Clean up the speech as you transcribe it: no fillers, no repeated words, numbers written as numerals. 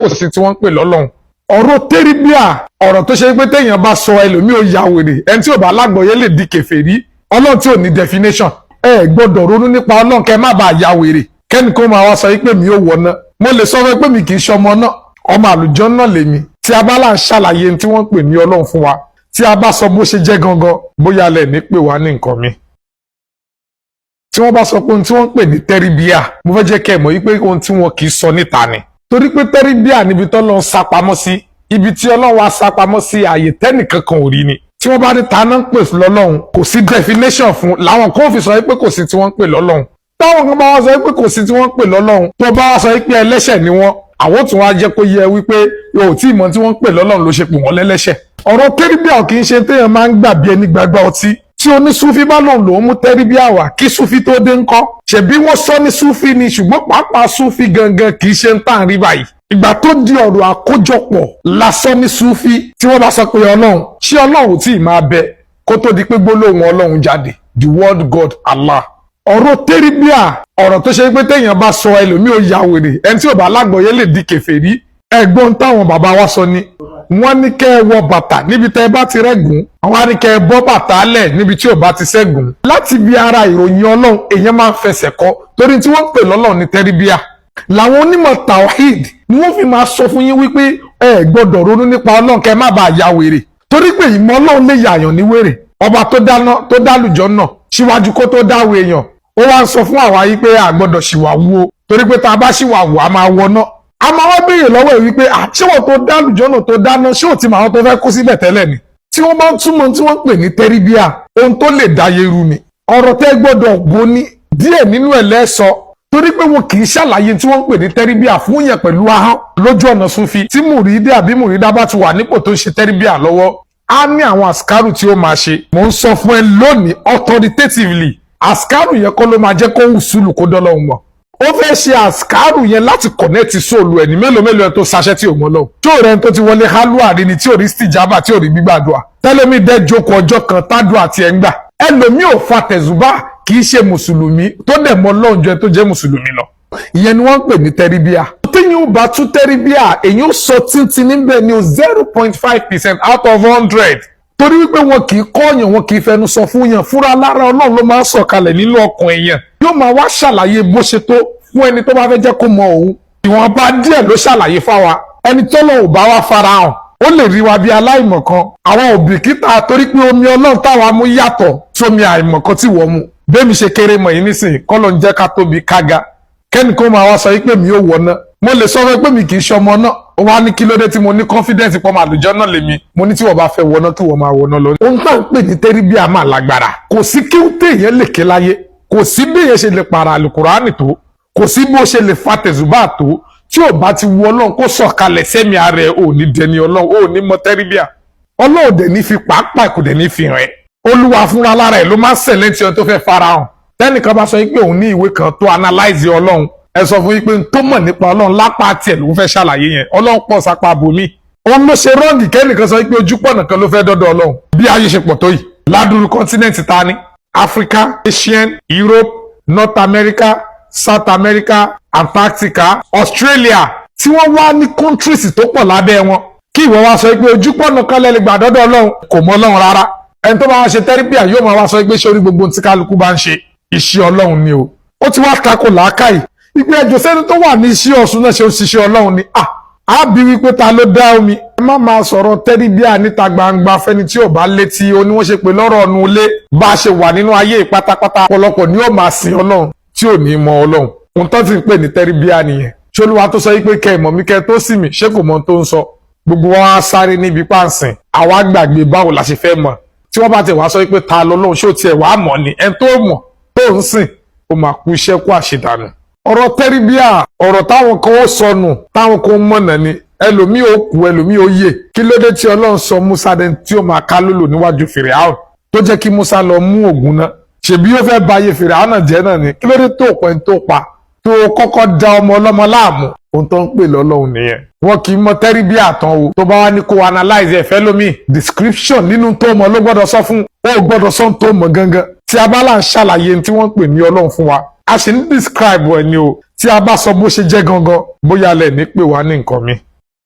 Kò sí tí wọ́n ń pè lọ́lọ́run. Ọ̀rọ̀ tẹ́ríbíà, ọ̀rọ̀ tó ṣe pé téèyàn bá sọ, ẹlòmíì ò ya wèrè, ẹni tí ò bá lágbọ̀ọ́yé lè di kèfèrí. Ọlọ́run tí ò ní definition, ẹ gbọ́dọ̀ ronú nípa Ọlọ́run kẹ́ má bàa ya wèrè. Kẹ́ni kó máa wá sọ pé mi ò wọ̀ náà, mo lè sọ fún pé mi kì í ṣọmọ náà, ọmọ àlùjọ náà lèmi. Tí a bá là ń ṣàlàyé tí wọ́n ń pè ní Ọlọ́run fún wa, tí a bá sọ bó ṣe jẹ́ gangan, bóyá lẹ̀ ní pè wá ní nǹkan mi. Tí wọ́n bá sọ pé ohun tí wọ́n ń pè ní tẹ́ríbíà, mo fẹ́ jẹ́ kẹ́ ẹ̀ mọ̀ wípé ohun tí wọn kì í sọ níta ni, torí pé tẹ́ríbíà níbi tọ́lọ́run sá pamọ́ sí, ibi tí Ọlọ́run wá sá pamọ́ sí, ààyè tẹ́nìkan kan ò rí ni. Tí wọ́n bá ní ta náà ń pè lọ́lọ́run, kò sí definition fún làwọn kan fi sọ pé kò sí tí wọ́n ń pè lọ́lọ́run. Táwọn kan bá wá sọ pé kò sí tí wọ́n ń pè lọ́lọ́run, tó bá wá sọ pé ẹlẹ́ṣẹ̀ ni wọ́n, àwọn tún wá jẹ́ kó yẹ wípé o ò tí ì mọ̀ tí wọ́n ń pè lọ́lọ́run ló ṣe pè wọ́n lẹ́lẹ́ṣẹ̀. Ọ̀rọ̀ tẹ́ríbíà kì í ṣe téèyàn máa ń gbà bí ẹni gbàgbá ọtí. Tí onísúfí bá lòun lòún mú tẹ́ríbíà wá, kí súfí tó dé ńkọ́? Ṣebí wọ́n sọ ní súfí ni, ṣùgbọ́n pàápàá súfí gangan kì í ṣe ń tàn rí báyìí. Ìgbà tó di ọ̀rọ̀ àkójọpọ̀ lásán ní súfí. Tí wọ́n bá sọ pé Ọlọ́run, ṣé Ọlọ́run tí ì máa bẹ kó tó di pé gbólóhùn Ọlọ́run jáde, the word God, Allah? Ọ̀rọ̀ tẹ́ríbíà, ọ̀rọ̀ tó ṣe pé téèyàn bá sọ, ẹlòmíì ò ya wèrè, ẹni tí ò bá lágbọ̀ọ́yé lè di kèfèrí. Ẹ̀gbọ́n táwọn bàbá wa sọ ni, wọ́n ní kẹ́ ẹ wọ bàtà níbi tẹ́ ẹ bá ti rẹ́gùn, àwọn á ní kẹ́ ẹ bọ́ bàtà lẹ̀ níbi tí ò bá ti ṣẹ́gun. Láti bí ara ìròyìn Ọlọ́run, èèyàn máa ń fẹsẹ̀ kọ́, torí tí wọ́n ń pè lọ́lọ́run ní tẹ́ríbíà. Làwọn onímọ̀ tawhid ni wọ́n fi máa sọ fún yín wípé ẹ gbọ́dọ̀ ronú nípa Ọlọ́run kẹ́ ẹ má bàa ya wèrè, torí pé ìmọ̀ Ọlọ́run lè yàyàn ní wèrè. Ọba tó dáná, tó dálùjọ náà síwájú kó tó dáwọ èèyàn, ó wá ń sọ fún àwa yìí pé a gbọ́dọ̀ ṣìwà wú o, torí pé tá a bá ṣìwà wù, a máa wọná. A máa wá béèrè lọ́wọ́ ẹ̀ wípé àṣewọ̀ tó dálùjọ náà, tó dáná, ṣé ò ti mọ àwọn tó fẹ́ kó síbẹ̀ tẹ́lẹ̀ ni? Tí wọ́n bá ń túmọ̀ tí wọ́n ń pè ní tẹ́ríbíà, ohun tó lè dáyé rú ni. Ọ̀rọ̀ tẹ́ gbọ́dọ̀ gbó ní díẹ̀ nínú ẹ̀ lẹ́sọ, torí pé wọn kì í ṣàlàyé tí wọ́n ń pè ní tẹ́ríbíà fún yẹn pẹ̀lú ahọ́n lójú ọ̀nà Sufi. Tí mùrídìí àbí mùrídà bá ti wà nípò tó ń ṣe tẹ́ríbíà lọ́wọ́, á ní àwọn àsìkárù tí ó máa ṣe. Mò ń sọ fún ẹ lónìí authoritatively, àsìkárù yẹn kọ́ ló máa jẹ́ kó wùsùlù kó dọ́lọ́hún mọ̀. Ó fẹ́ ṣe àsìkárù yẹn láti connect soul ẹ̀ ní. Mélòó mélòó ẹ̀ tó ṣaṣẹ́ tí ò mọ́ lọ́wọ́ tí ò rẹ̀ tó ti wọlé hálùwà rí ni, tí ò rí stìjábà, tí ò rí gbígbàdúrà tẹ́lẹ̀mí dẹ́ jókòó ọjọ́ kan tádùn àti ẹ̀ ń gbà. Ẹlòmíì ò fa tẹ̀sùbá, kì í ṣe mùsùlùmí, tó dẹ̀ mọ́ Ọlọ́run ju ẹ tó jẹ́ mùsùlùmí lọ. Ìyẹn ni wọ́n ń pè ní tẹ́ríbíà. Téyìn ò bá tún tẹ́ríbíà, èyí ó sọ tíntín níbẹ̀ ní 0.5% out of 100, torí wípé wọn kì í kọ́yàn, wọn kì í fẹnu sọ fún yàn. Fúnra lára Ọlọ́run ló máa ń sọ̀kalẹ̀ nínú ọkàn èèyàn, yóò máa wá ṣàlàyé bó ṣe tó fún ẹni tó bá fẹ́ jẹ́ kó mọ òun. Ìwọ̀nba díẹ̀ ló ṣàlàyé fáwa. Ẹni tọ́lọ̀ ò bá wá farahàn, ó lè rí wa bí aláìmọ̀kan. Àwọn òbíkítà, torí pé omi Ọlọ́run táwa mú yàtọ̀ sómi àìmọ̀kan tí wọ́n mu. Bẹ́ẹ̀ mi ṣe kéré mọ̀ yìí nísìnyí, kọ́ ló ń jẹ́ ká tóbi kága, kẹ́ni kó máa wá sọ pé mi ò wọ̀ náà, mo lè sọ fún pé mi kì í ṣọmọ náà. Ó wá ní kí ló dé tí mo ní confidence pọ́ máa lùjọ́ náà lèmi? Mo ní tí wọ́n bá fẹ́ wọná, kí wọ́n máa wọná lọ. Ohun tá à ń pè ní tẹ́ríbíà máa lágbára. Kò sí kí ó téèyàn lè ké láyé, kò sí bí èèyàn ṣe lè para àlùkùránì tó, kò sí bó ṣe lè fa tẹ̀sùbá tó, tí ò bá ti wu Ọlọ́run kó sọ̀kalẹ̀ sẹ́mi ara ẹ̀, ò ní dẹni Ọlọ́run, ò ní mọ tẹ́ríbíà. Ọlọ́run dẹ̀ ní fi pàápàá, kò dẹ̀ ní fi hàn ẹ́. Olúwa fúnra lára ẹ̀ ló máa ń select ẹni tó fẹ́ farahàn. Tẹ́nìkan bá sọ pé òun ní ìwé kan tó analyze Ọlọ́run, ẹ sọ fún yín pé n tó mọ̀ nípa Ọlọ́run lápá tiẹ̀ ló ń fẹ́ ṣàlàyé yẹn. Ọlọ́run pọ̀ sápá bòmí. Òun ló ṣe wrong kẹ́nìkan sọ pé ojú pọ̀nà kan ló fẹ́ dọ́dọ̀ Ọlọ́run. Bí ayé ṣe pọ̀ tó yìí, ládùúrú continent ta ni: Africa, Asian, Europe, North America, South America, Antarctica, Australia, tí wọ́n wá ní countries tó pọ̀ lábẹ́ wọn, kí ìwọ wá sọ pé ojú pọ̀nà kan lẹ́lẹ́ gbà dọ́dọ̀ Ọlọ́run, kò mọ Ọlọ́run rárá. Ẹni tó bá wá ṣe tẹ́rípìà yóò máa wá sọ pé ṣé orí gbogbo ohun tí kálukú bá ń ṣe, iṣẹ́ Ọlọ́run ni o. Ó ti wá takò làákàyè ìgbé ẹjọ́ sẹ́ni tó wà ní iṣẹ́ Ọ̀ṣun náà ṣe ń ṣiṣẹ́ Ọlọ́run ni. À á bí wípé ta ló dá omi? Ẹ má máa sọ̀rọ̀ tẹ́ríbíà níta gbangba fẹ́ni tí ò bá létí. Ó ní wọ́n ṣe pé lọ́rọ̀ ọ̀nù ilé bá a ṣe wà nínú ayé pátápátá, ọ̀pọ̀lọpọ̀ ni ó máa sin Ọlọ́run tí ò ní mọ Ọlọ́run. Ohun tó ti ń pè ní tẹ́ríbíà nìyẹn. Ṣolúwa tó sọ wípé kẹ́ ẹ̀ mọ̀ mí kẹ́ tó sì mí, ṣé kò mọ tó ń sọ? Gbogbo wa sáré níbi páǹsìn, àwa gbàgbé báwo la ṣe fẹ́ mọ̀. Tí wọ́n bá ti wá sọ wípé ta lọ́lọ́run, ṣé ó tiẹ̀ wàá mọ̀ ni? Ẹni tó mọ̀ tó ń sìn, ó máa kú iṣẹ́ kú àṣedànù. Ọ̀rọ̀ tẹ́ríbíà, ọ̀rọ̀ táwọn kan ó sọnù, táwọn kan ó mọ̀nà ni. Ẹlòmíì ó kú, ẹlòmíì ó yè. Kí ló dé tí Ọlọ́run sọ Musa dẹni tí ó máa ká lólò níwájú Fìrìhàn, tó jẹ́ kí Musa lọ mú Ògùn náà? Ṣèbí ó fẹ́ ba ayé Fìrìhàn náà jẹ́ náà ni. Kí ló dé tó pẹ́ tó pa, tó kọ́kọ́ da ọmọ ọlọ́mọ láàmú? Ohun tó ń pè lọ́lọ́run nìyẹn. Wọn kì í mọ tẹ́ríbíà tán o. Tó bá wá ní kó analyze ẹ̀fẹ́ lómi, description nínú tó mọ̀ ló gbọ́dọ̀ sọ fún ó gbọ́dọ̀ sọ tó mọ̀ gangan. Tí a bá là ń ṣàlàyé tí wọ́n ń pè ní Ọlọ́run fún wa, a sì ń describe ẹ̀ ni o. Tí a bá sọ bó ṣe jẹ́ gangan, bóyá lẹ̀ ní pè wá ní nǹkan mi.